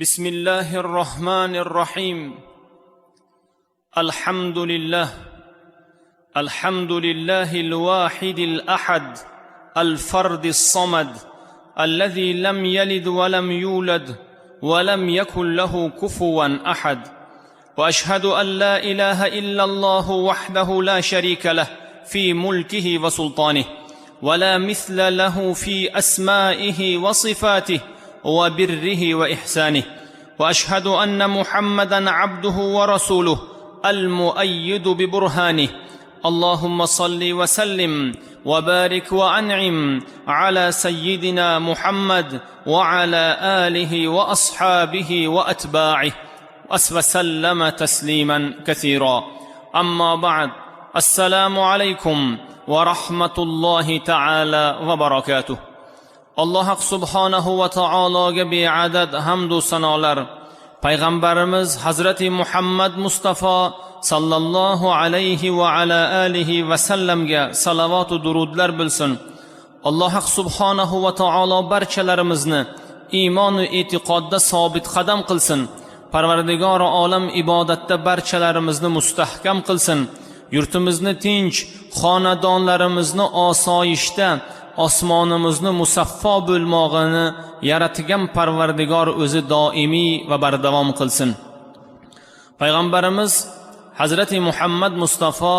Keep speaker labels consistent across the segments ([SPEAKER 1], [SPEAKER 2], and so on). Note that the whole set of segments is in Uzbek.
[SPEAKER 1] بسم الله الرحمن الرحيم. الحمد لله، الحمد لله الواحد الأحد الفرد الصمد، الذي لم يلد ولم يولد ولم يكن له كفوا أحد. وأشهد أن لا إله إلا الله وحده لا شريك له في ملكه وسلطانه، ولا مثل له في أسمائه وصفاته وبره وإحسانه. وأشهد أن محمدا عبده ورسوله المؤيد ببرهانه. اللهم صل وسلم وبارك وأنعم على سيدنا محمد وعلى آله وأصحابه وأتباعه وسلم تسليما كثيرا. أما بعد، السلام عليكم ورحمة الله تعالى وبركاته. Alloh subhanahu va taologa beadad hamdu sanolar, payg'ambarimiz Hazrati Muhammad Mustafa sallallohu alayhi va ala alihi va sallamga salavatu durudlar bo'lsin. Alloh subhanahu va taolo barchalarimizni iymonu e'tiqodda sobit qadam qilsin. Parvardigori olam ibodatda barchalarimizni mustahkam qilsin. Yurtimizni tinch, xonadonlarimizni osoyishta, osmonimizni musaffo bo'lmog'ini yaratgan Parvardigor o'zi doimiy va bardavom qilsin. Payg'ambarimiz Hazrati Muhammad Mustafa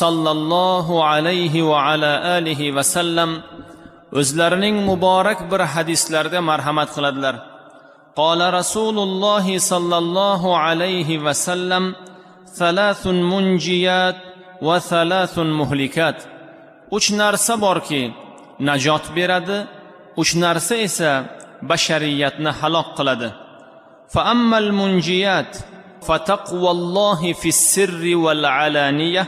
[SPEAKER 1] sallallohu alayhi va ala alihi va sallam o'zlarining muborak bir hadislarida marhamat qiladilar. قال رسول الله صلى الله عليه وسلم: ثلاث منجيات وثلاث مهلكات. Uch narsa borki, najot beradi, uch narsa esa bashariyatni halok qiladi. فأما المنجيات فتقوى الله في السر والعلانية،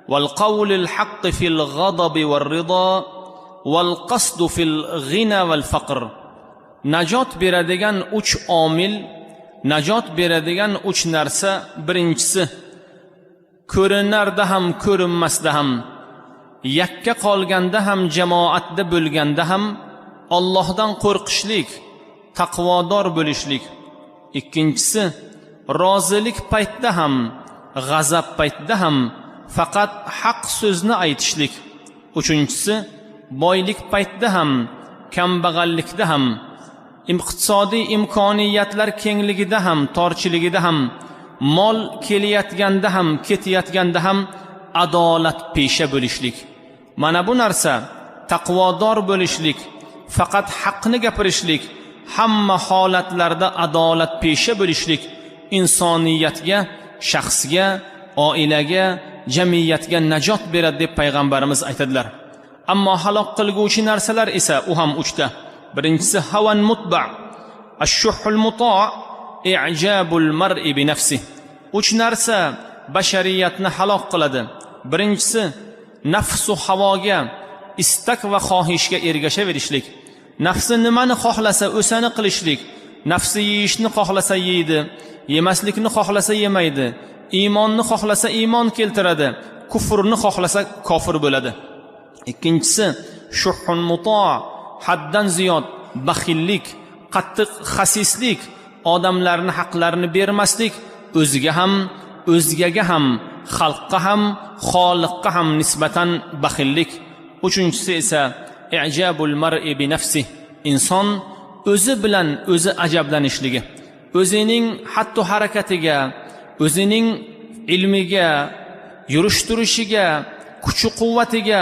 [SPEAKER 1] والقول الحق في الغضب والرضا، والقصد في الغنى والفقر. Najot beradigan uch omil, najot beradigan uch narsa: birinchisi, ko'rinarda ham, ko'rinmasda ham, yakka qolganda ham, jamoatda bo'lganda ham Ollohdan qo'rqishlik, taqvodor bo'lishlik. Ikkinchisi, rozilik paytda ham, g'azab paytida ham faqat haq so'zni aytishlik. Uchinchisi, boylik paytida ham, kambag'allikda ham, iqtisodiy imkoniyatlar kengligida ham, torchiligida ham, mol kelayotganda ham, ketayotganda ham adolat pesha bo'lishlik. Mana bu narsa, taqvodor bo'lishlik, faqat haqni gapirishlik, hamma holatlarda adolat pesha bo'lishlik insoniyatga, shaxsga, oilaga, jamiyatga najot beradi, deb payg'ambarimiz aytadilar. Ammo halok qilguvchi narsalar esa, u ham uchta. Birinchisi, هوى متبع، الشح المطاع، إعجاب المرء بنفسه. Uch narsa bashariyatni halok qiladi. Birinchisi, nafsu havoga, istak va xohishga ergashaverishlik. Nafsi nimani xohlasa, o'shani qilishlik. Nafsi yeyishni xohlasa yeydi, yemaslikni xohlasa yemaydi, iymonni xohlasa iymon keltiradi, kufrni xohlasa kofir bo'ladi. Ikkinchisi, شح مطاع, haddan ziyod baxillik, qattiq xasislik, odamlarni haqlarini bermaslik, o'ziga ham, o'zgaga ham, xalqqa ham, xoliqqa ham nisbatan baxillik. Uchinchisi esa, إعجاب المرء بنفسه, inson o'zi bilan o'zi ajablanishligi, o'zining xatti harakatiga, o'zining ilmiga, yurish turishiga, kuchi quvvatiga,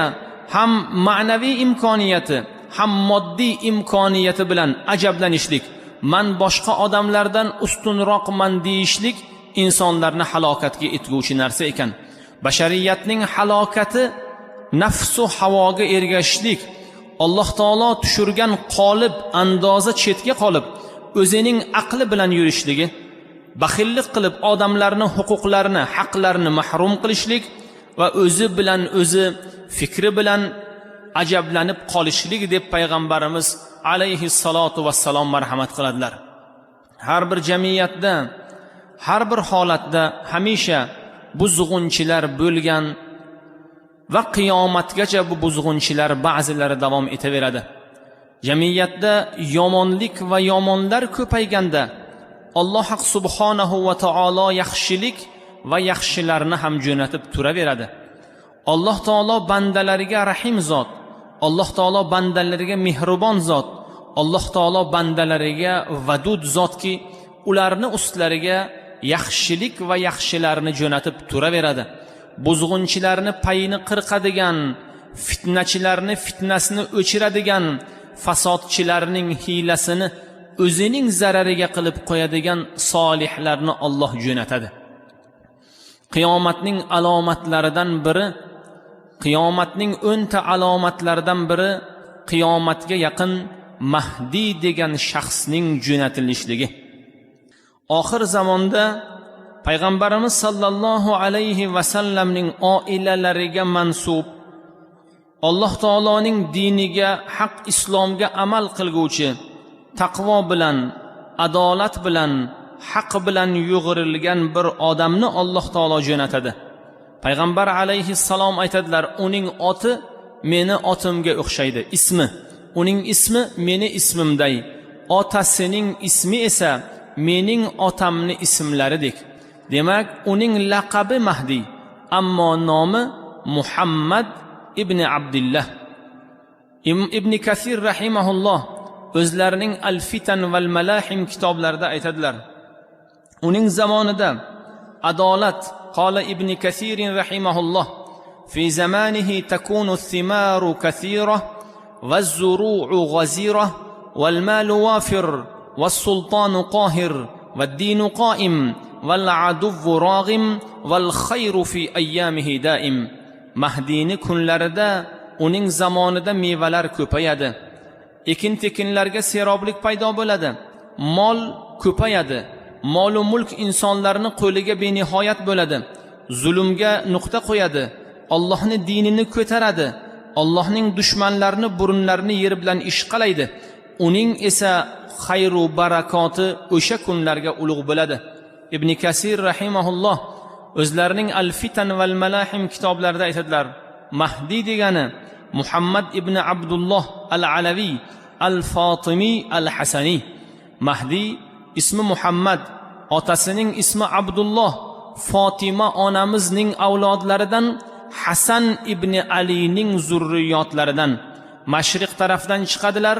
[SPEAKER 1] ham ma'naviy imkoniyati, ham moddiy imkoniyati bilan ajablanishlik, man boshqa odamlardan ustunroqman deyishlik insonlarni halokatga etguvchi narsa ekan. Bashariyatning halokati nafsu havoga ergashishlik, Alloh taolo tushirgan qolip, andoza chetga qolib, o'zining aqli bilan yurishligi, baxillik qilib, odamlarni huquqlarini, haqlarini mahrum qilishlik va o'zi bilan o'zi, fikri bilan ajablanib qolishlik, deb payg'ambarimiz alayhissalotu vassalom marhamat qiladilar. Har bir jamiyatda, har bir holatda hamisha buzg'unchilar bo'lgan va qiyomatgacha bu buzg'unchilar ba'zilari davom etaveradi. Jamiyatda yomonlik va yomonlar ko'payganda Alloh subhanahu va taolo yaxshilik va yaxshilarni ham jo'natib turaveradi. Alloh taolo bandalariga rahim zot, Alloh taolo bandalariga mehribon zot, Alloh taolo bandalariga vadud zotki, ularni ustlariga yaxshilik va yaxshilarni jo'natib turaveradi. Buzg'unchilarni payini qirqadigan, fitnachilarni fitnasini o'chiradigan, fasodchilarning hiylasini o'zining zarariga qilib qo'yadigan solihlarni Alloh jo'natadi. Qiyomatning alomatlaridan biri, qiyomatning 10 ta alomatlaridan biri qiyomatga yaqin Mahdi degan shaxsning jo'natilishligi. Oxir zamonda payg'ambarimiz sallallohu alayhi va sallamning oilalariga mansub, Alloh taoloning diniga, haq islomga amal qilguvchi, taqvo bilan, adolat bilan, haq bilan yo'g'rilgan bir odamni Alloh taolo jo'natadi. Payg'ambar alayhissalom aytadilar, uning oti meni otimga o'xshaydi, ismi. Uning ismi meni ismimday, otasining ismi esa mening otamni ismlaridek. Demak, uning laqabi Mahdi, ammo nomi Muhammad ibn Abdullah. Ibn Kasir rahimahulloh o'zlarining Al-Fitan val Malahim kitoblarida aytadilar. Uning zamonida adolat, qala Ibn Kasir rahimahulloh, fi zamanihi takunu ath-thimaru kathira va-z-zuru'u ghazira wal-malu wafir was-sultanu qahir wad-dinu qa'im wal-aduvvu rag'im wal-khayru fi ayyamihi da'im. Mahdini kunlarida, uning zamonida mevalar ko'payadi. Ekin-tekinlarga seroblik paydo bo'ladi. Mol ko'payadi. Mol va mulk insonlarning qo'liga benihoyat bo'ladi. Zulmga nuqta qo'yadi. Allohning dinini ko'taradi. Allohning dushmanlarini burunlarini yer bilan ishqalaydi. Uning esa xayru barakoti o'sha kunlarga ulug' bo'ladi. Ibn Kasir rahimahulloh o'zlarining Al-Fitan val Malahim kitoblarida aytadilar. Mahdi degani Muhammad ibn Abdulloh al-Alaviy al-Fotimiy al-Hasaniy. Mahdi ismi Muhammad, otasining ismi Abdulloh, Fatima onamizning avlodlaridan, Hasan ibn Alining zurriyotlaridan. Mashriq tarafdan chiqadilar,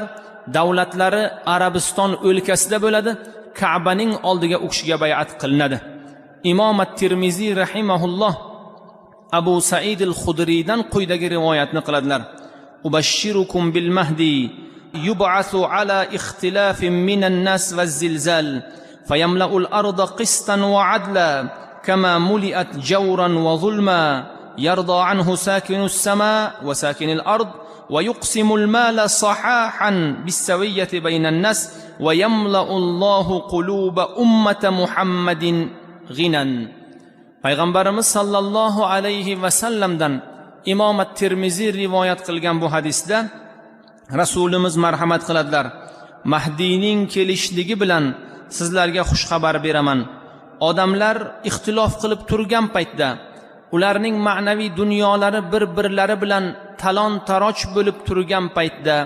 [SPEAKER 1] davlatlari Arabiston o'lkasida bo'ladi, Ka'baning oldiga u kishiga bay'at qilinadi. Imom at-Termiziy rahimahulloh Abu Said al-Khudriydan quyidagi rivoyatni qiladilar. Ubashshirukum bil Mahdi yub'athu ala ixtilafin minan nas va zilzal fayamla'u al-arda qistan wa adla kama muli'at jawran wa zulma yarda anhu sakinu as-sama wa sakinil ard wa yuqsimu al-mala sahahan bis-sawiyyati bayna an-nas wa yamla'u Allahu quluba ummati Muhammadin g'inan. Payg'ambarimiz sallallohu alayhi va sallamdan Imom at-Termiziy rivoyat qilgan bu hadisda Rasulimiz marhamat qiladilar. Mahdiyning kelishligi bilan sizlarga xush xabar beraman. Odamlar ixtilof qilib turgan paytda, ularning ma'naviy dunyolari bir-birlari bilan talon-taroj bo'lib turgan paytda,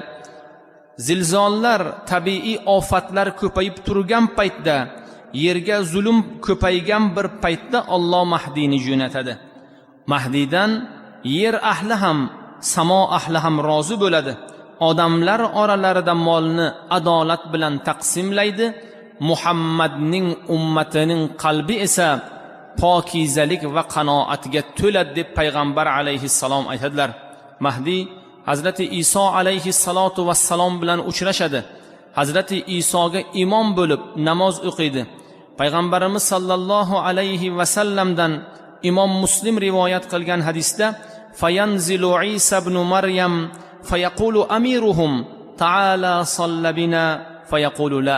[SPEAKER 1] zilzollar, tabiiy ofatlar ko'payib turgan paytda, yerga zulm ko'paygan bir paytda Alloh Mahdiyni jo'natadi. Mahdiydan yer ahli ham, samo ahli ham rozi bo'ladi. Odamlar oralarida molni adolat bilan taqsimlaydi. Muhammadning ummatining qalbi esa pokizalik va qanoatga to'ladi deb payg'ambar alayhissalom aytadilar. Mahdi Hazrati Iso alayhissalotu vassalom bilan uchrashadi. Hazrati Isoga imom bo'lib namoz o'qiydi. Payg'ambarimiz sallallohu alayhi vasallamdan Imom Muslim rivoyat qilgan hadisda fayanzilu Isa ibn Maryam fayaqulu amiruhum ta'ala salla bina fayaqulu la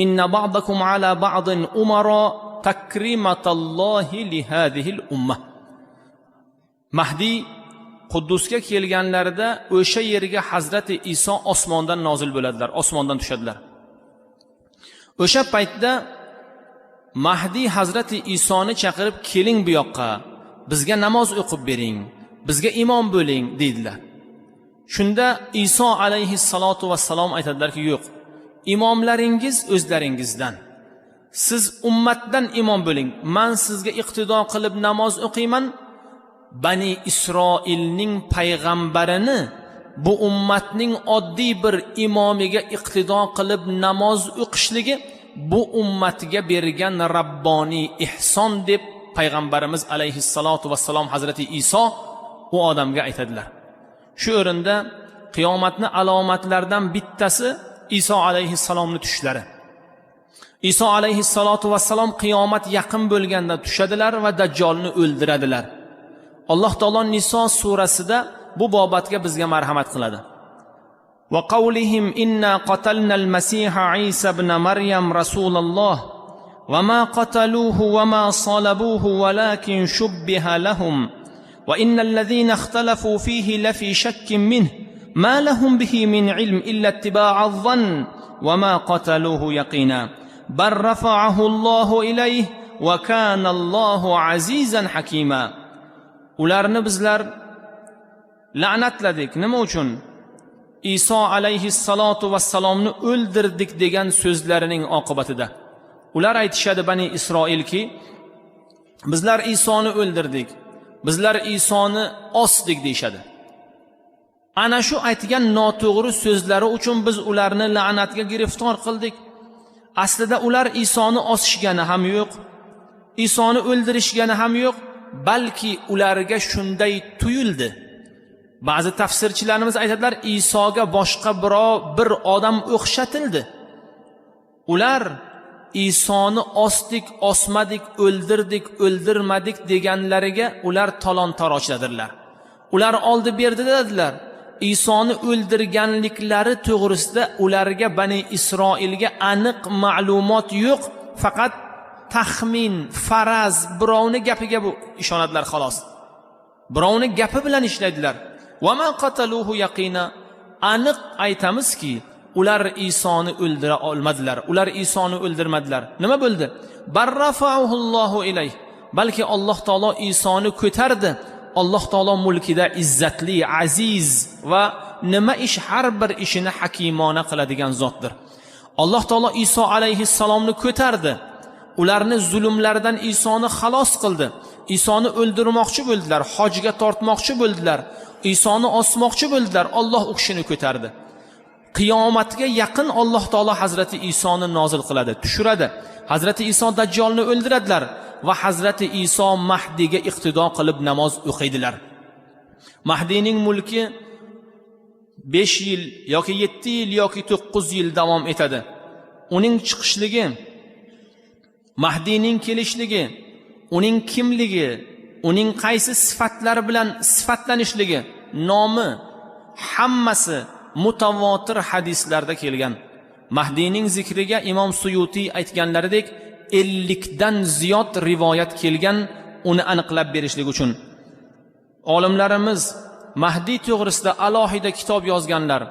[SPEAKER 1] inna ba'dakum ala ba'din umara takrimatallohi li hadhihi al-ummah. Mahdi Quddusga kelganlarida o'sha yerga Hazrati Iso osmondan nozil bo'ladilar, osmondan tushadilar. O'sha paytda Mahdi Hazrati Isoni chaqirib, keling bu yoqqa, bizga namoz o'qib bering, bizga imom bo'ling deydilar. Shunda Iso alayhissalotu vassalom aytadilarki, yo'q, imomlaringiz o'zlaringizdan. Siz ummatdan imom bo'ling, men sizga iqtido qilib namoz o'qiyman. Bani Isroilning payg'ambarini bu ummatning oddiy bir imomiga iqtido qilib namoz o'qishligi bu ummatga bergan rabboniy ihson deb payg'ambarimiz alayhissalotu vassalom Hazrati Iso u odamga aytadilar. Shu o'rinda qiyomatni alomatlaridan bittasi Iso alayhissalomni tushlari. Iso alayhissalotu vassalom qiyomat yaqin bo'lganda tushadilar va Dajjolni o'ldiradilar. Alloh taolo Niso surasida bu bobatga bizga marhamat qiladi. Va qawlihim inna qatalnal masiha Isa ibn Maryam rasululloh va ma qataluhu va ma salabuhu walakin shubbiha lahum va innal ladhina ikhtalafu fihi lafi shakkin minhu ma lahum bihi min ilm illa ittiba'a adh-dhann va ma qataluhu yaqina bal rafa'ahu Allohu ilayhi va kana Allohu azizan hakima. Ularni bizlar la'natladik. Nima uchun? Iso alayhissalotu vassalomni o'ldirdik degan so'zlarining oqibatida. Ular aytishadi Bani Isroilki, bizlar Isoni o'ldirdik, bizlar Isoni osdik deyishadi. Ana shu aytgan noto'g'ri so'zlari uchun biz ularni la'natga giriftor qildik. Aslida ular Isoni osishgani ham yo'q, Isoni o'ldirishgani ham yo'q, balki ularga shunday tuyuldi. Ba'zi tafsirchilarimiz aytadilar, Isoga boshqa biror bir odam o'xshatildi. Ular Isoni osdik, osmadik, o'ldirdik, o'ldirmadik deganlariga ular talon-tarojladirlar. Ular oldi berdi dedilar. Isoni o'ldirganliklari to'g'risida ularga Bani Isroilga aniq ma'lumot yo'q, faqat taxmin, faraz, birovni gapiga bu ishonadilar xolos. Birovni gapi bilan ishlaydilar. Va ma qataluhu yaqina. Aniq aytamizki, ular Isoni o'ldira olmadilar. Ular Isoni o'ldirmadilar. Nima bo'ldi? Barrafa'uhullohu ilayh. Balki Alloh taolo Isoni ko'tardi. Alloh taolo mulkida izzatli, aziz va nima ish har bir ishini hakimona qiladigan zotdir. Alloh taolo Iso alayhissalomni ko'tardi. Ularni zulmlaridan Isoni xalos qildi. Isoni o'ldirmoqchi bo'ldilar, hojga tortmoqchi bo'ldilar, Isoni osmoqchi bo'ldilar. Alloh u kishini ko'tardi. Qiyomatga yaqin Alloh taolo Hazrati Isoni nozil qiladi, tushiradi. Hazrati Iso Dajjolni o'ldiradilar va Hazrati Iso Mahdiga iqtido qilib namoz o'qiydilar. Mahdining mulki 5 yil yoki 7 yil yoki 9 yil davom etadi. Uning chiqishligi, Mahdining kelishligi, uning kimligi, uning qaysi sifatlar bilan sifatlanishligi, nomi hammasi mutavotir hadislarda kelgan. Mahdining zikriga Imom Suyutiy aytganlaridek 50 dan ziyod rivoyat kelgan uni aniqlab berishlik uchun. Olimlarimiz Mahdiy to'g'risida alohida kitob yozganlar.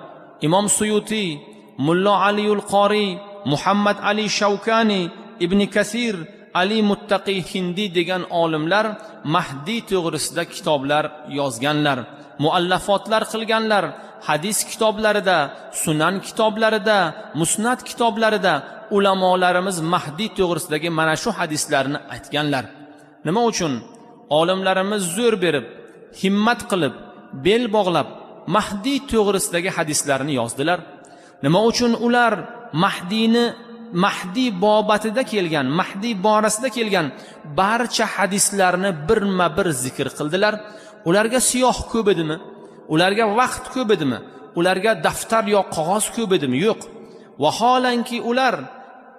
[SPEAKER 1] Imom Suyutiy, Mullo Aliyul Qori, Muhammad Ali Shavkani, Ibn Kasir, Ali Muttaqi Hindi degan olimlar Mahdiy to'g'risida kitoblar yozganlar, muallafotlar qilganlar. Hadis kitoblarida, sunan kitoblarida, musnad kitoblarida ulamolarimiz Mahdiy to'g'risidagi mana shu hadislarni aytganlar. Nima uchun olimlarimiz zo'r berib, himmat qilib, bel bog'lab Mahdiy to'g'risidagi hadislarni yozdilar? Nima uchun ular Mahdiyni, Mahdiy bobatida kelgan, Mahdiy borasida kelgan barcha hadislarni birma-bir zikr qildilar? Ularga siyoh ko'p edimi? Ularga vaqt ko'p edimi? Ularga daftar yo qog'oz ko'p edimi? Yo'q. Vaholanki ular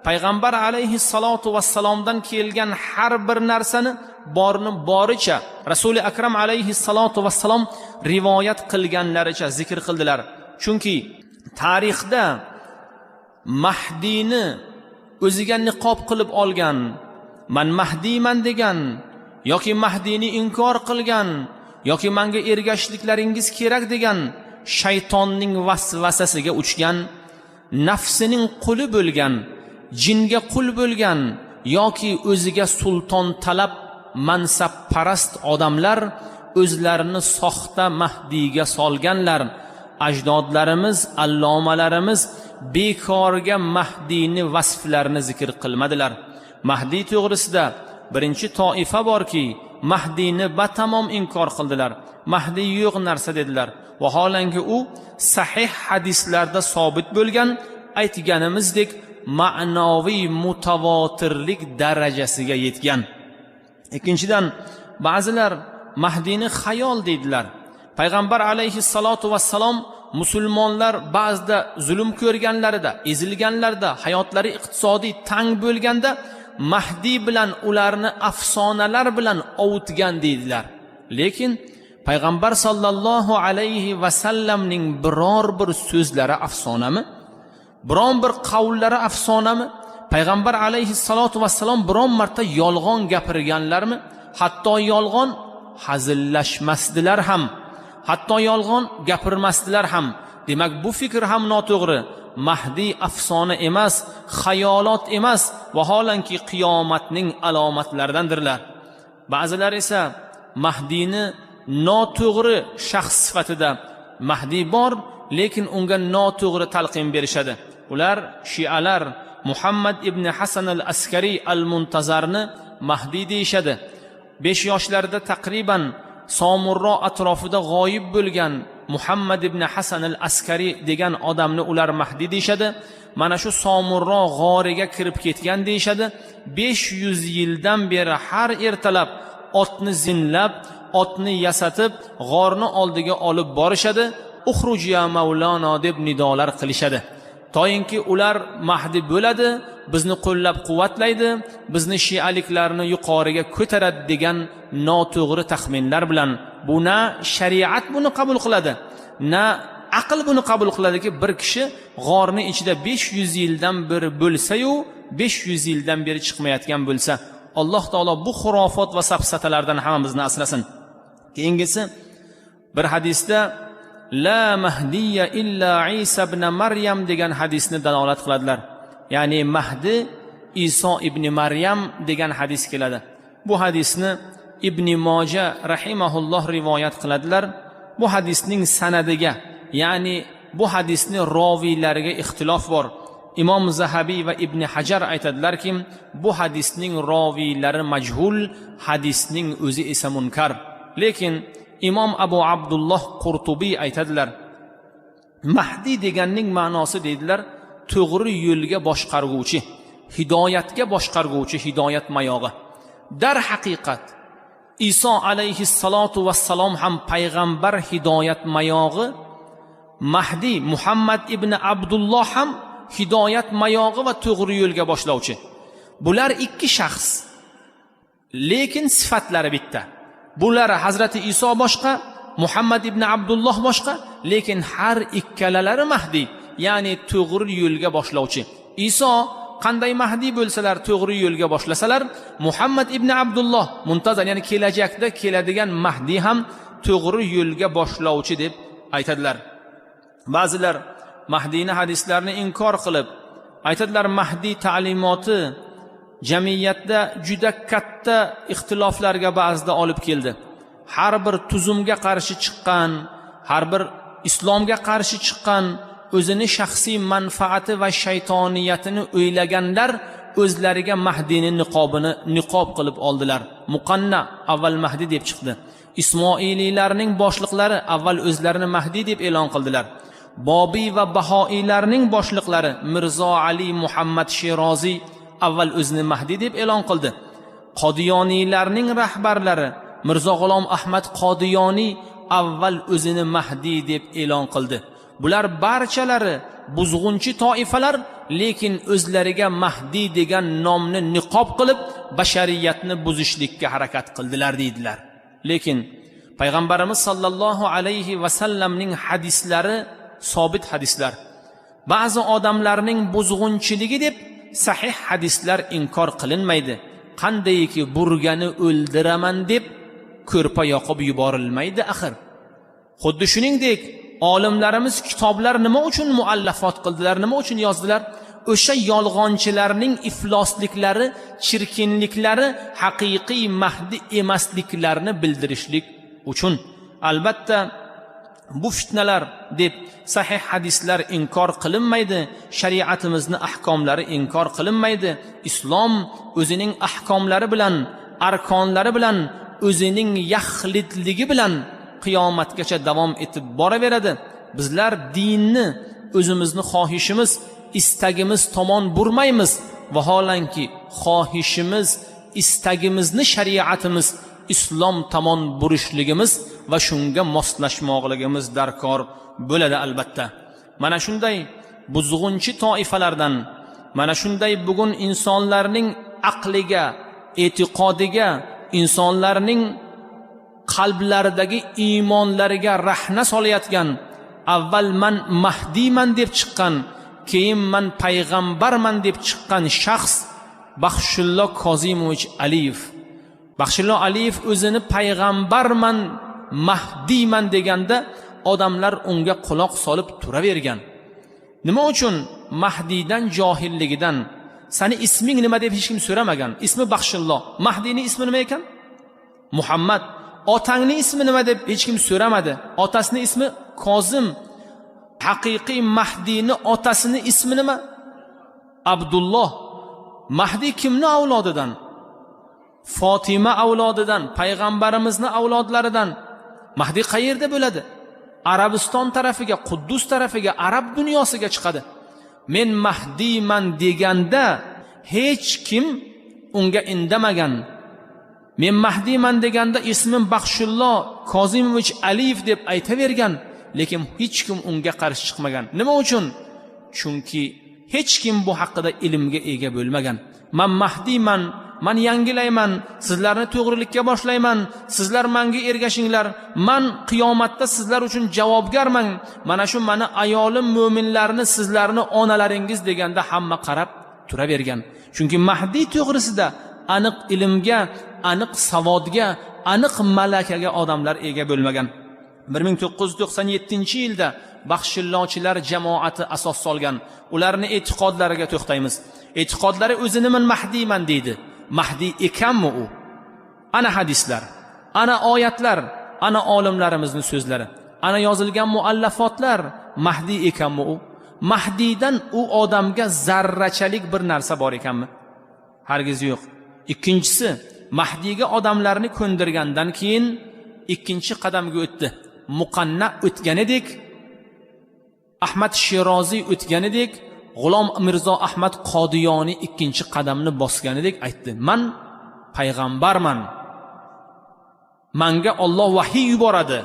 [SPEAKER 1] payg'ambar alayhissalotu vassalomdan kelgan har bir narsani borni boricha Rasuli Akram alayhissalotu vassalom rivoyat qilganlaricha zikr qildilar. Chunki tarixda Mahdiyni o'ziga niqob qilib olgan, man Mahdiyman degan yoki Mahdiyni inkor qilgan yoki menga ergashishliklaringiz kerak degan shaytonning vasvasasiga uchgan, nafsining quli bo'lgan, jinga qul bo'lgan yoki o'ziga sulton talab mansabparast odamlar o'zlarini soxta Mahdiyga solganlar. Ajdodlarimiz, allomalarimiz bekorga Mahdiyni vasflarini zikr qilmadilar. Mahdiy to'g'risida birinchi toifa borki, Mahdiyni batamom inkor qildilar. Mahdiy yo'q narsa dedilar. Vaholanki u sahih hadislarda sobit bo'lgan, aytganimizdek ma'noviy mutavotirlik darajasiga yetgan. Ikkinchidan, ba'zilar Mahdiyni xayol deydilar. Payg'ambar alayhissalotu vassalom musulmonlar ba'zida zulm ko'rganlarida, ezilganlarida, hayotlari iqtisodiy tang bo'lganda Mahdiy bilan ularni afsonalar bilan ovutgan deydilar. Lekin payg'ambar sollallohu alayhi vasallamning biror bir so'zlari afsonami? Biron bir qavllari afsonami? Payg'ambar alayhissalotu vassalom biron marta yolg'on gapirganlarmi? Hatto yolg'on hazillashmasdilar ham, hatto yolg'on gapirmasdilar ham. Demak, bu fikr ham noto'g'ri. Mahdiy afsona emas, xayolot emas, vaholanki qiyomatning alomatlaridandirlar. Ba'zilar esa Mahdiyni noto'g'ri shaxs sifatida, Mahdiy bor, lekin unga noto'g'ri talqin berishadi. Ular shialar Muhammad ibn Hasan al-Askariy al-Muntazarni Mahdiy deyishadi. 5 yoshlarida taqriban Somurro atrofida g'oyib bo'lgan Muhammad ibn Hasan al-Askariy degan odamni ular Mahdiy deyishadi. Mana shu Somurro g'origa kirib ketgan deyishadi. 500 yildan beri har ertalab otni zinlab, otni yasatib, g'orni oldiga olib borishadi. Uxruj ya Mavlano deb nidolar qilishadi. Toyinki ular Mahdi bo'ladi, bizni qo'llab quvvatlaydi, bizni shialiklarni yuqoriga ko'taradi degan noto'g'ri taxminlar bilan, bu na shariat buni qabul qiladi, na aql buni qabul qiladiki, bir kishi g'orni ichida 500 yildan beri bo'lsa-yu, 500 yildan beri chiqmayotgan bo'lsa, Alloh taolo bu xurofot va safsatalardan hammamizni asrasin. Keyingisi, bir hadisda la mahdiya illa Isa ibn Maryam degan hadisni dalolat qiladilar. Ya'ni Mahdi Iso ibn Maryam degan hadis keladi. Bu hadisni Ibn Moja rahimahulloh rivoyat qiladilar. Bu hadisning sanadiga, ya'ni bu hadisni roviylariga ixtilof bor. Imom Zahabiy va Ibn Hajar aytadilarki, bu hadisning roviylari majhul, hadisning o'zi esa munkar. Lekin Imom Abu Abdulloh Qurtubiy aytadilar, Mahdi deganning ma'nosi deydilar, to'g'ri yo'lga boshqarguvchi, hidoyatga boshqarguvchi, hidoyat mayog'i. Dar haqiqat Iso alayhissalotu vassalom ham payg'ambar hidoyat mayog'i, Mahdi Muhammad ibn Abdulloh ham hidoyat mayog'i va to'g'ri yo'lga boshlovchi. Bular ikki shaxs, lekin sifatlari bitta. Bular Hazrati Iso boshqa, Muhammad ibn Abdulloh boshqa, lekin har ikkalalari Mahdi, ya'ni to'g'ri yo'lga boshlovchi. Iso qanday Mahdi bo'lsalar, to'g'ri yo'lga boshlasalar, Muhammad ibn Abdulloh muntazar, ya'ni kelajakda keladigan Mahdi ham to'g'ri yo'lga boshlovchi deb aytadilar. Ba'zilar Mahdiyni hadislarini inkor qilib aytadilar, Mahdi ta'limoti jamiyatda juda katta ixtiloflarga ba'zida olib keldi. Har bir tuzumga qarshi chiqqan, har bir islomga qarshi chiqqan, o'zini shaxsiy manfaati va shaytoniyatini o'ylaganlar o'zlariga Mahdiyni niqobini niqob qilib oldilar. Muqanna avval Mahdi deb chiqdi. Ismoiliylarning boshliqlari avval o'zlarini Mahdi deb e'lon qildilar. Bobiy va Bahoiylarning boshliqlari Mirzo Ali Muhammad Sheroziy avval o'zini Mahdi deb e'lon qildi. Qodiyoniylarning rahbarlari Mirzo G'ulom Ahmad Qodiyoniy avval o'zini Mahdi deb e'lon qildi. Bular barchalari buzg'unchi toifalar, lekin o'zlariga Mahdi degan nomni niqob qilib bashariyatni buzishlikka harakat qildilar deydilar. Lekin payg'ambarimiz sollallohu alayhi vasallamning hadislari sobit hadislar. Ba'zi odamlarning buzg'unchiligi deb sahih hadislar inkor qilinmaydi. Qandayki burgani o'ldiraman deb ko'rpa yoqib yuborilmaydi axir. Xuddi shuningdek olimlarimiz kitoblar nima uchun muallafot qildilar, nima uchun yozdilar? O'sha yolg'onchilarning iflosliklari, chirkinliklari, haqiqiy Mahdi emasliklarini bildirishlik uchun. Albatta Bu fitnalar deb sahih hadislar inkor qilinmaydi, shariatimizni ahkomlari inkor qilinmaydi. Islom o'zining ahkomlari bilan, arkonlari bilan, o'zining yaxlitligi bilan qiyomatgacha davom etib boraveradi. Bizlar dinni o'zimizni xohishimiz, istagimiz tomon burmaymiz. Vaholanki xohishimiz, istagimizni shariatimiz islom tomon burishligimiz va shunga moslashmoqligimiz darkor bo'ladi albatta. Mana shunday buzg'unchi toifalardan, mana shunday bugun insonlarning aqliga, e'tiqodiga, insonlarning qalblaridagi iymonlariga rahna solayotgan, avval man mahdiyman deb chiqqan, keyin man payg'ambarman deb chiqqan shaxs Baxshullo Kozimovich Aliyev. Baxshullo Aliyev o'zini payg'ambarman, mahdiyman deganda odamlar unga quloq solib turavergan. Nima uchun? Mahdiydan johilligidan. Sani isming nima deb hech kim so'ramagan. Ismi Baxshullo. Mahdiyning ismi nima ekan? Muhammad. Otangning ismi nima deb hech kim so'ramadi. Otasining ismi Kozim. Haqiqiy Mahdiyni otasini ismi nima? Abdulloh. Mahdiy kimni avlodidan? Fatima avlodidan, payg'ambarimizni avlodlaridan. Mahdiy qayerda bo'ladi? Arabiston tarafiga, Quddus tarafiga, arab dunyosiga chiqadi. Men Mahdiyman deganda hech kim unga indamagan. Men Mahdiyman deganda ismim Baxshullo Kozimovich Aliyev deb aytavergan, lekin hech kim unga qarshi chiqmagan. Nima uchun? Chunki hech kim bu haqida ilmga ega bo'lmagan. Man Mahdiyman, man yangilayman, sizlarni to'g'rilikka boshlayman, sizlar menga ergashinglar, man qiyomatda sizlar uchun javobgarman, mana shu mani ayolim mo'minlarni, sizlarni onalaringiz deganda hamma qarab turavergan. Chunki Mahdiy to'g'risida aniq ilmga, aniq savodga, aniq malakaga odamlar ega bo'lmagan. 1997-yilda Baxshillochilar jamoati asos solgan. Ularni e'tiqodlariga to'xtaymiz. E'tiqodlari o'zini men Mahdiyman deydi. Mahdiy ekanmi u? Ana hadislar, ana oyatlar, ana olimlarimizning so'zlari, ana yozilgan muallafotlar. Mahdiy ekanmi u? Mahdiydan u odamga zarrachalik bir narsa bor ekanmi? Hargiz yo'q. Ikkinchisi, Mahdiyga odamlarni ko'ndirgandan keyin ikkinchi qadamga o'tdi. Muqanna o'tganidek, Ahmad Sheroziy o'tganidek, G'ulom Mirzo Ahmad Qodiyoniy ikkinchi qadamni bosganidek aytdi: "Men payg'ambarman. Menga Alloh vahiy yuboradi.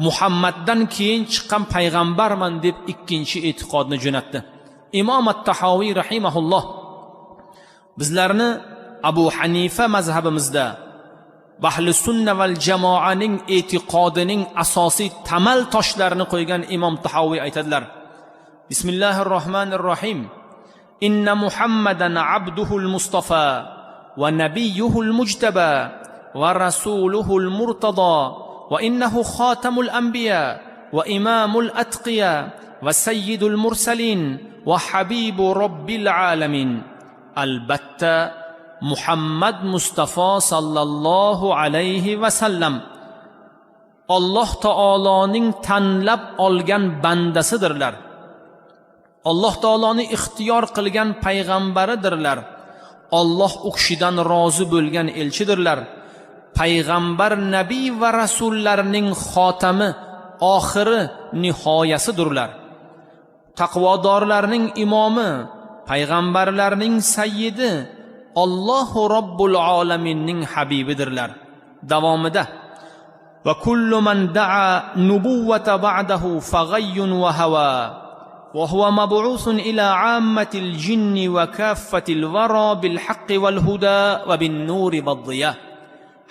[SPEAKER 1] Muhammaddan keyin chiqqan payg'ambarman" deb ikkinchi e'tiqodni jo'natdi. Imom At-Tahoviy rahimahulloh bizlarni Abu Hanifa mazhabimizda ahli sunna val jamoaning e'tiqodining asosiy tamal toshlarini qo'ygan Imom Tahoviy aytadilar: Bismillahir Rohmanir Rohim. Inna Muhammadan abduhul Mustafa va nabiyyuhul mujtaba va rasuluhul murtada va innahu xotamul anbiya va imamul atqiya va sayyidul mursalin va habibu robbil alamin. Albatta Muhammad Mustafa sallallohu alayhi va sallam Alloh taoloning tanlab olgan bandasidirlar. Alloh taoloni ixtiyor qilgan payg'ambaridirlar. Alloh u kishidan rozi bo'lgan elchidirlar. Payg'ambar, nabiy va rasullarning xotami, oxiri, nihoyasidirlar. Taqvodorlarning imomi, payg'ambarlarning sayyidi, Allohu robbul olaminning habibidirlar. Davomida va kullu man da'a nubuwwata ba'dahu faghayyun wa hawa wa huwa mab'usun ila 'ammatil jinni wa kaffatil wara bil haqqi wal huda va bin nuri wad diya.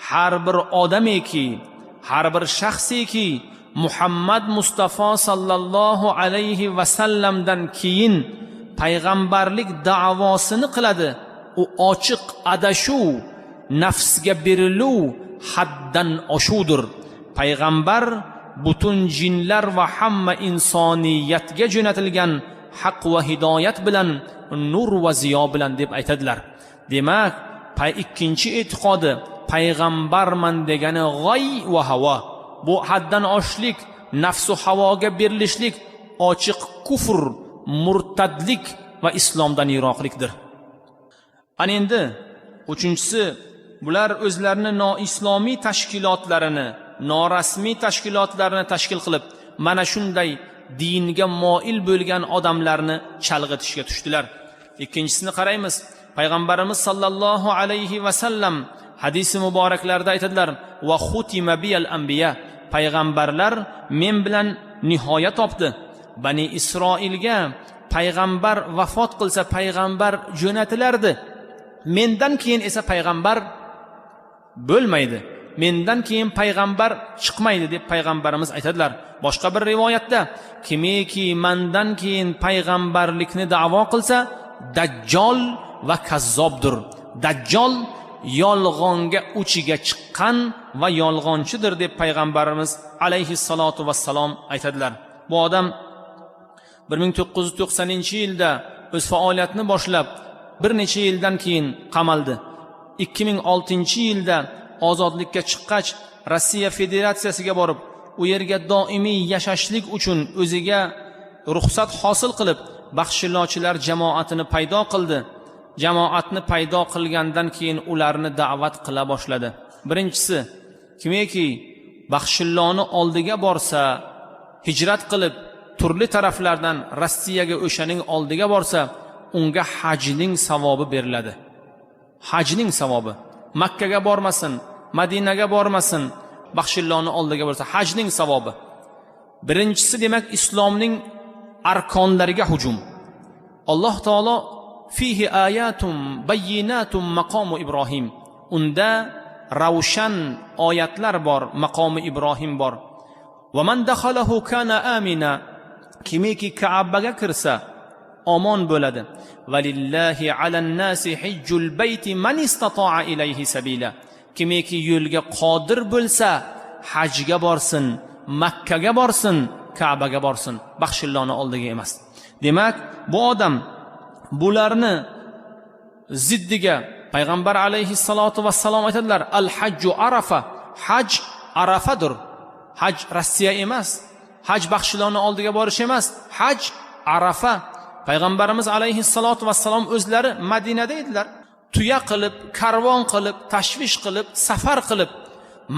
[SPEAKER 1] Har bir odamiki, har bir shaxsiki Muhammad Mustafa sallallohu alayhi va sallamdan keyin payg'ambarlik da'vosini qiladi, u ochiq adashuv, nafsga beriluv, haddan oshuvdir. Payg'ambar butun jinlar va hamma insoniyatga jo'natilgan haq va hidoyat bilan, nur va ziyo bilan deb aytadilar. Demak, ikkinchi e'tiqodi payg'ambarman degani g'oy va havo. Bu haddan oshlik, nafsu havoga berilishlik ochiq kufr, murtadlik va islomdan yiroqlikdir. Ana endi uchinchisi, bular o'zlarini noislomiy tashkilotlarini, norasmiy tashkilotlarini tashkil qilib, mana shunday dinga moil bo'lgan odamlarni chalg'itishga tushdilar. Ikkinchisini qaraymiz. Payg'ambarimiz sallallohu alayhi va sallam hadisi muboraklarda aytadilar: "Va xutima biyal anbiya", payg'ambarlar men bilan nihoya topdi. Bani Isroilga payg'ambar vafot qilsa payg'ambar jo'natilardi. Mendan keyin esa payg'ambar bo'lmaydi. Mendan keyin payg'ambar chiqmaydi deb payg'ambarimiz aytadilar. Boshqa bir rivoyatda, kimiki mendan keyin payg'ambarlikni da'vo qilsa, dajjol va kazzobdir. Dajjol yolg'onga uchiga chiqqan va yolg'onchidir deb payg'ambarimiz alayhissalotu vassalom aytadilar. Bu odam 1990-yilda o'z faoliyatini boshlab, bir necha yildan keyin qamaldi. 2006-yilda ozodlikka chiqqach, Rossiya Federatsiyasiga borib, u yerga doimiy yashashlik uchun o'ziga ruxsat hosil qilib, baxshillochilar jamoatini paydo qildi. Jamoatni paydo qilgandan keyin ularni da'vat qila boshladi. Birinchisi, kimiki baxshilloni oldiga borsa, hijrat qilib turli taraflardan Rossiyaga o'shaning oldiga borsa, unga hajning savobi beriladi. Hajning savobi. Makkaga bormasin, Madinaga bormasin, baxshilloni oldiga borsa hajning savobi. Birinchisi, demak, islomning arkonlariga hujum. Alloh taolo fihi ayatum bayyinatum maqomu Ibrohim. Unda ravshan oyatlar bor, maqomi Ibrohim bor. Va man dakhalahu kana amina. Kimiki Ka'baga kirsa omon bo'ladi. Valillahi alan nasi hijjul bayti man istata'a ilayhi sabila. Kimiki yo'lga qodir bo'lsa, hajga borsin, Makkaga borsin, Ka'baga borsin, baxshilloni oldiga emas. Demak, bu odam bularni ziddiga payg'ambar alayhissalotu vassalom aytadilar: al hajju arafa, haj arafadir. Haj Rossiya emas, haj baxshiloni oldiga borish emas, haj Arafa. Payg'ambarimiz alayhissalotu vassalom o'zlari Madinada edilar. Tuya qilib, karvon qilib, tashvish qilib, safar qilib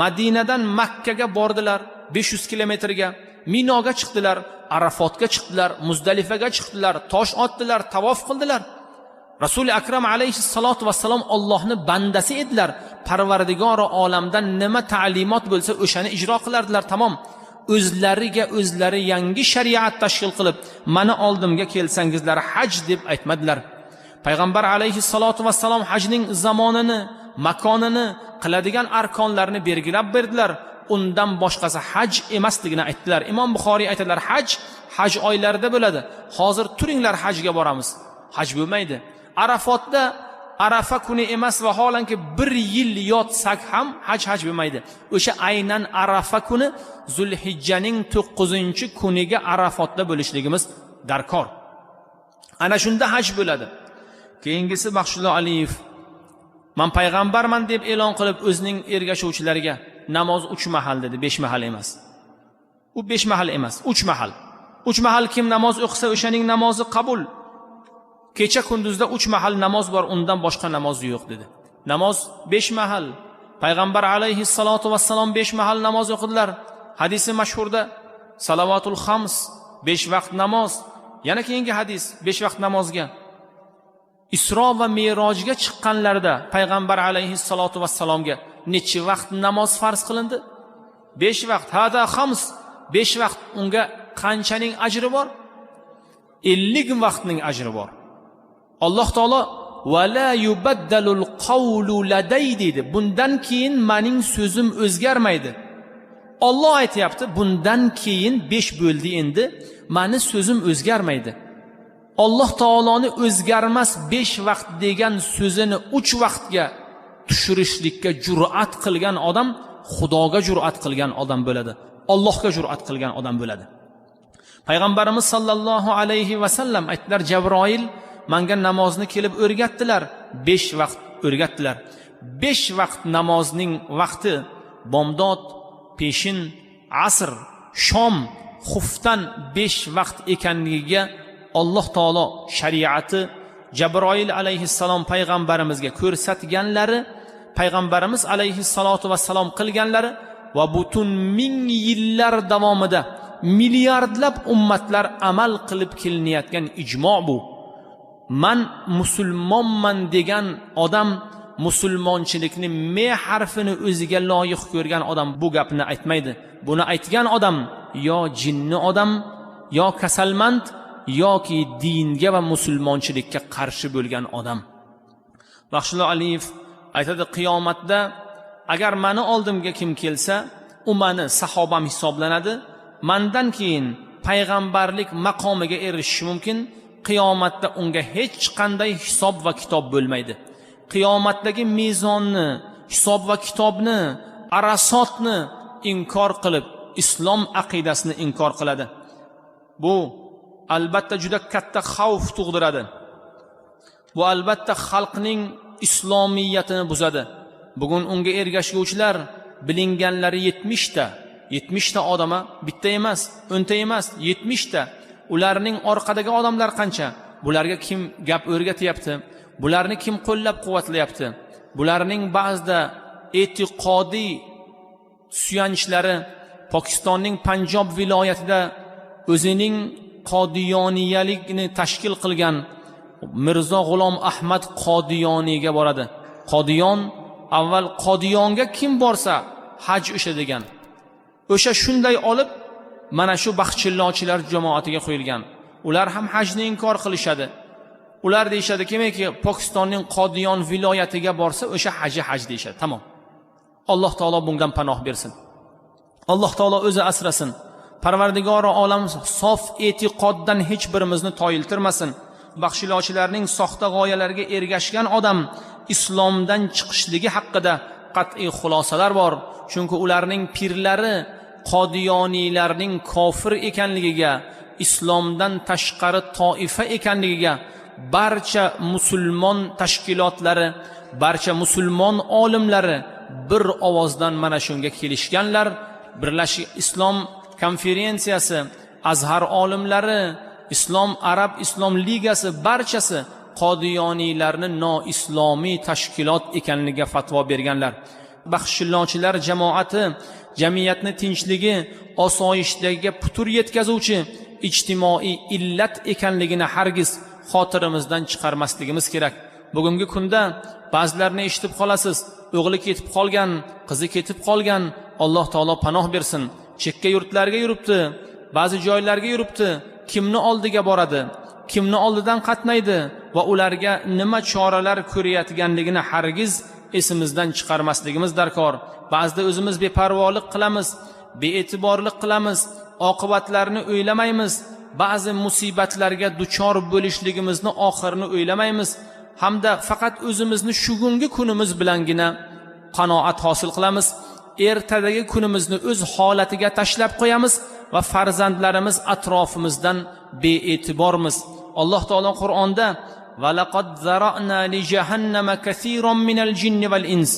[SPEAKER 1] Madinadan Makkaga bordilar, 500 kilometrga. Minoga chiqdilar, Arafotga chiqdilar, Muzdalifaga chiqdilar, tosh otdilar, tavof qildilar. Rasuli Akram alayhissalotu vassalom Allohni bandasi edilar. Parvardigori olamdan nima ta'limot bo'lsa o'shani ijro qilardilar, tamom. O'zlariga o'zlari yangi shariat tashkil qilib, mana oldimga kelsangizlar haj deb aytmadilar. Payg'ambar alayhissalotu vassalom hajning zamonini, makonini, qiladigan arkonlarni belgilab berdilar. Undan boshqasi haj emasligini aytdilar. Imom Buxoriy aytadilar, haj haj oylarida bo'ladi. Hozir turinglar hajga boramiz. Haj bo'lmaydi. Arafotda Arafa kuni emas, vaholanki bir yil yotsak ham haj bo'lmaydi. O'sha aynan Arafa kuni Zulhijjaning 9-kuniga Arafotda bo'lishligimiz darkor. Ana shunda haj bo'ladi. Keyingisi Baxshullo Aliyev man payg'ambarman deb e'lon qilib o'zining ergashuvchilariga namoz 3 mahal dedi, 5 mahal emas. U 5 mahal emas, 3 mahal. 3 mahal kim namoz o'qisa o'shaning namozi qabul. Kecha kunduzda 3 mahal namoz bor, undan boshqa namoz yo'q dedi. Namoz 5 mahal. Payg'ambar alayhissalotu vassalom 5 mahal namoz o'qidilar. Hadisi mashhurda salavatul xams, 5 vaqt namoz. Yana keyingi hadis 5 vaqt namozga. Isro va Merojga chiqqanlarida payg'ambar alayhissalotu vassalomga necha vaqt namoz farz qilindi? 5 vaqt. Hada xams, 5 vaqt. Unga qanchaning ajri bor? 50 vaqtning ajri bor. Alloh taolo va la yubaddalul qawlu laday deydi. Bundan keyin mening so'zim o'zgarmaydi. Alloh aytayapti, bundan keyin 5 bo'ldi endi, meni so'zim o'zgarmaydi. Alloh taoloni o'zgarmas 5 vaqt degan so'zini 3 vaqtga tushirishlikka jur'at qilgan odam Xudoga jur'at qilgan odam bo'ladi. Allohga jur'at qilgan odam bo'ladi. Payg'ambarimiz sallallohu alayhi va sallam aytdilar, Jabroil menga namozni kelib o'rgatdilar, 5 vaqt o'rgatdilar. 5 vaqt namozning vaqti bomdod, peshin, asr, shom xuftan 5 vaqt ekanligiga Alloh taolo shariati Jabroil alayhissalom payg'ambarimizga ko'rsatganlari, payg'ambarimiz alayhissalotu vassalom qilganlari va butun ming yillar davomida milliardlab ummatlar amal qilib kelinayotgan ijmo bu. Man musulmonman degan odam, musulmonchilikni m harfini o'ziga loyiq ko'rgan odam bu gapni aytmaydi. Buni aytgan odam yo jinni odam, yo kasalmand, yoki dinga va musulmonchilikka qarshi bo'lgan odam. Baxshullo Aliyev aytadi, qiyomatda agar mani oldimga kim kelsa, u mani sahobam hisoblanadi. Mandan keyin payg'ambarlik maqomiga erishishi mumkin. Qiyomatda unga hech qanday hisob va kitob bo'lmaydi. Qiyomatdagi mezonni, hisob va kitobni, arasotni inkor qilib, islom aqidasini inkor qiladi. Bu albatta juda katta xavf tug'diradi. Bu albatta xalqning islomiyatini buzadi. Bugun unga ergashuvchilar bilinganlari 70 ta, 70 ta odama, bitta emas, 10 ta emas, 70 ta. Ularning orqadagi odamlar qancha? Bularga kim gap o'rgatyapti? Bularni kim qo'llab-quvvatlayapti? Bularning ba'zida e'tiqodiy suyanchlari Pokistonning Panjob viloyatida o'zining qodiyoniyalikni tashkil qilgan Mirzo G'ulom Ahmad Qodiyoniyga boradi. Qodiyon avval Qodiyonga kim borsa haj o'sha degan. O'sha shunday olib mana shu baxchillochilar jamoatiga qo'yilgan. Ular ham hajni inkor qilishadi. Ular deyishadi kimki Pokistonning Qodiyon viloyatiga borsa o'sha haji haj deyishadi. Tamom. Alloh taolo bundan panoh bersin. Alloh taolo o'zi asrasin. Parvardigori olam sof e'tiqoddan hech birimizni toyiltirmasin. Baxshilochilarning soxta g'oyalarga ergashgan odam islomdan chiqishligi haqida qat'iy xulosalar bor. Chunki ularning pirlari qodiyoniylarning kofir ekanligiga, islomdan tashqari toifa ekanligiga barcha musulmon tashkilotlari, barcha musulmon olimlari bir ovozdan mana shunga kelishganlar. Birlashgan Islom konferensiyasi, Azhar olimlari, Islom Arab Islom ligasi barchasi qodiyoniylarni noislomiy tashkilot ekanligiga fatvo berganlar. Baxshillochilar jamoati jamiyatni tinchligi, osoyishtaga putur yetkazuvchi ijtimoiy illat ekanligini hargiz xotirimizdan chiqarmasligimiz kerak. Bugungi kunda ba'zilarni eshitib qolasiz, o'g'li ketib qolgan, qizi ketib qolgan, Alloh taolo panoh bersin. Chekka yurtlarga yuribdi, ba'zi joylarga yuribdi, kimni oldiga boradi, kimni oldidan qatnaydi va ularga nima choralar ko'rayotganligini hargiz esimizdan chiqarmasligimiz darkor. Ba'zida o'zimiz beparvolik qilamiz, bee'tiborlik qilamiz, oqibatlarni o'ylamaymiz, ba'zi musibatlarga duchor bo'lishligimizni oxirini o'ylamaymiz hamda faqat o'zimizni shu kungi kunimiz bilangina qanoat hosil qilamiz. Ertadagi kunimizni o'z holatiga tashlab qo'yamiz va farzandlarimiz atrofimizdan bee'tibormiz. Alloh taolo Qur'onda va laqad zara'na li jahannama kasiron minal jinni val ins.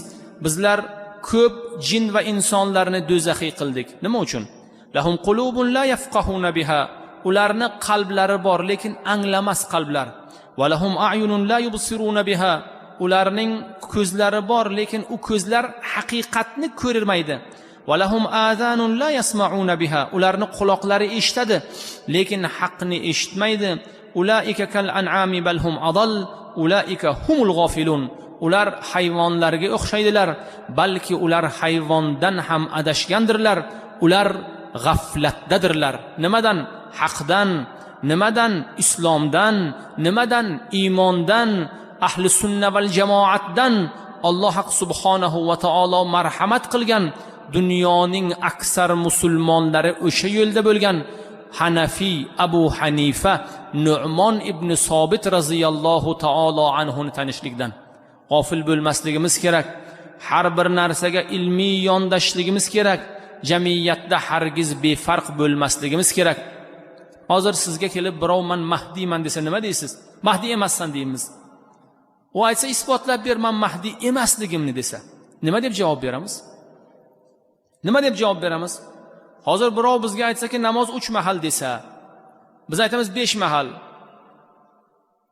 [SPEAKER 1] Bizlar ko'p jin va insonlarni do'zaxiy qildik. Nima uchun? Lahum qulubun la yafqahuna biha. Ularni qalblari bor, lekin anglamas qalblar. Va lahum a'yunun la yubsiruna biha. Ularning ko'zlari bor, lekin u ko'zlar haqiqatni ko'rmaydi. Va lahum azanun la yasma'una biha. Ularning quloqlari eshitadi, lekin haqni eshitmaydi. Ulaika kal an'ami bal hum adall, ulaika humul g'ofilun. Ular hayvonlarga o'xshaydilar, balki ular hayvondan ham adashgandirlar. Ular g'aflatdadirlar. Nimadan? Haqdan, nimadan? Islomdan, nimadan? Iymondan, ahli sunna val jamoatdan. Alloh subhanahu va taolo marhamat qilgan dunyoning aksar musulmonlari o'sha yo'lda bo'lgan Hanafiy Abu Hanifa Nu'mon ibn Sobit radhiyallohu taolo anhuni tanishlikdan g'ofil bo'lmasligimiz kerak. Har bir narsaga ilmiy yondashligimiz kerak. Jamiyatda hargiz befarq bo'lmasligimiz kerak. Hozir sizga kelib birov man Mahdiyman desa nima deysiz? Mahdiy emassan deymiz. U aytsa isbotlab ber man Mahdiy emasligimni desa, nima deb javob beramiz? Nima deb javob beramiz? Hozir birov bizga aytsaki, namoz 3 mahal desa, biz aytamiz 5 mahal.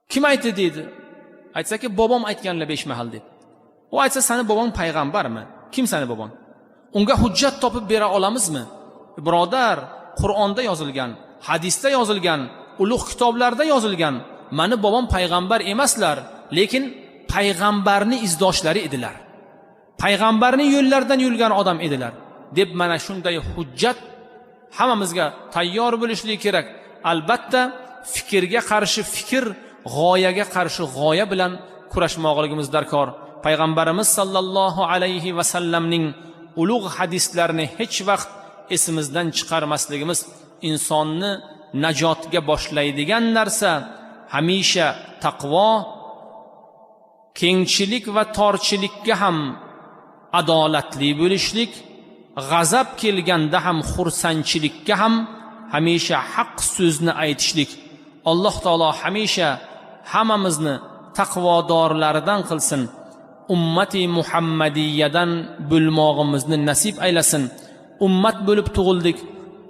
[SPEAKER 1] Kim aytdi deydi. Aytsaki, bobom aytganlar 5 mahal deb. U aytsa, sani bobong payg'ambarmi? Kim sani bobong? Unga hujjat topib bera olamizmi? Birodar, Qur'onda yozilgan, hadisda yozilgan, ulug' kitoblarda yozilgan. Mani bobom payg'ambar emaslar, lekin payg'ambarni izdoshlari edilar. Payg'ambarning yo'llaridan yurgan odam edilar deb mana shunday hujjat hammamizga tayyor bo'lishligi kerak. Albatta, fikrga qarshi fikr, g'oyaga qarshi g'oya bilan kurashmoqligimiz darkor. Payg'ambarimiz sallallohu alayhi va sallamning ulug' hadislarini hech vaqt esimizdan chiqarmasligimiz insonni najotga boshlaydigan narsa. Hamisha taqvo, kengchilik va torchilikka ham adolatli bo'lishlik, g'azab kelganda ham xursandchilikka ham hamisha haq so'zni aytishlik. Alloh taolo hamisha hammamizni taqvodorlardan qilsin, ummati muhammadiyadan bo'lmog'imizni nasib aylasin. Ummat bo'lib tug'ildik,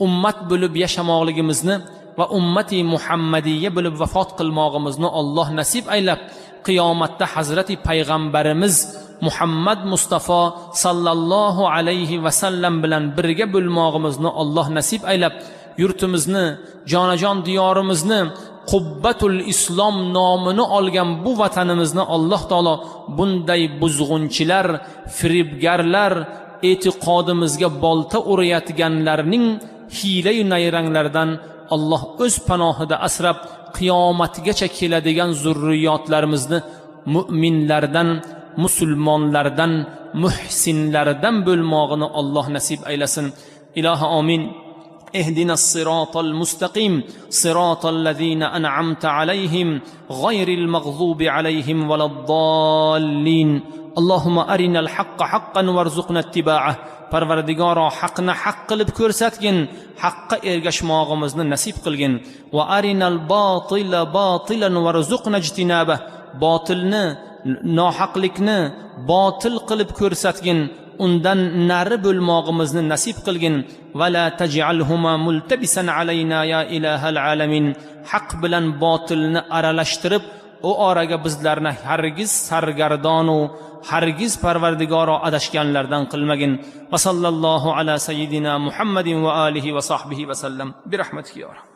[SPEAKER 1] ummat bo'lib yashamoqligimizni va ummati muhammadiya bo'lib vafot qilmog'imizni Alloh nasib aylab, qiyomatda hazrati payg'ambarimiz Muhammad Mustafa sallallohu alayhi va sallam bilan birga bo'lmog'imizni Alloh nasib aylab, yurtimizni, jonajon diyorimizni, Qubbatul Islom nomini olgan bu vatanimizni Alloh taolo bunday buzg'unchilar, firibgarlar, e'tiqodimizga bolta urayotganlarning hiyla-yu nayranglaridan Alloh o'z panohida asrab, qiyomatgacha keladigan zurriyotlarimizni mu'minlardan, musulmonlardan, muhsinlardan bo'lmog'ini Alloh nasib aylasin. Ilohi amin. اهدنا الصراط المستقيم صراط الذين أنعمت عليهم غير المغضوب عليهم ولا الضالين. اللهم أرنا الحق حقا وارزقنا اتباعه. Parvardigoro, haqni haq qilib ko'rsatgin, haqqa ergashmog'imizni nasib qilgin. Va arinal botila botilan warzuqna ijtinabah. Botilni, nohaqlikni botil qilib ko'rsatgin, undan nari bo'lmog'imizni nasib qilgin. Va la taj'alhuma multabisan alayna ya ilahal alamin. Haq bilan botilni aralashtirib, u oraga bizlarni hargiz sargardonu hargiz Parvardigoro adashganlardan qilmagin. Va sallallohu ala sayyidina Muhammadin va alihi va sahbihi va sallam bi rahmatika ya Rabb.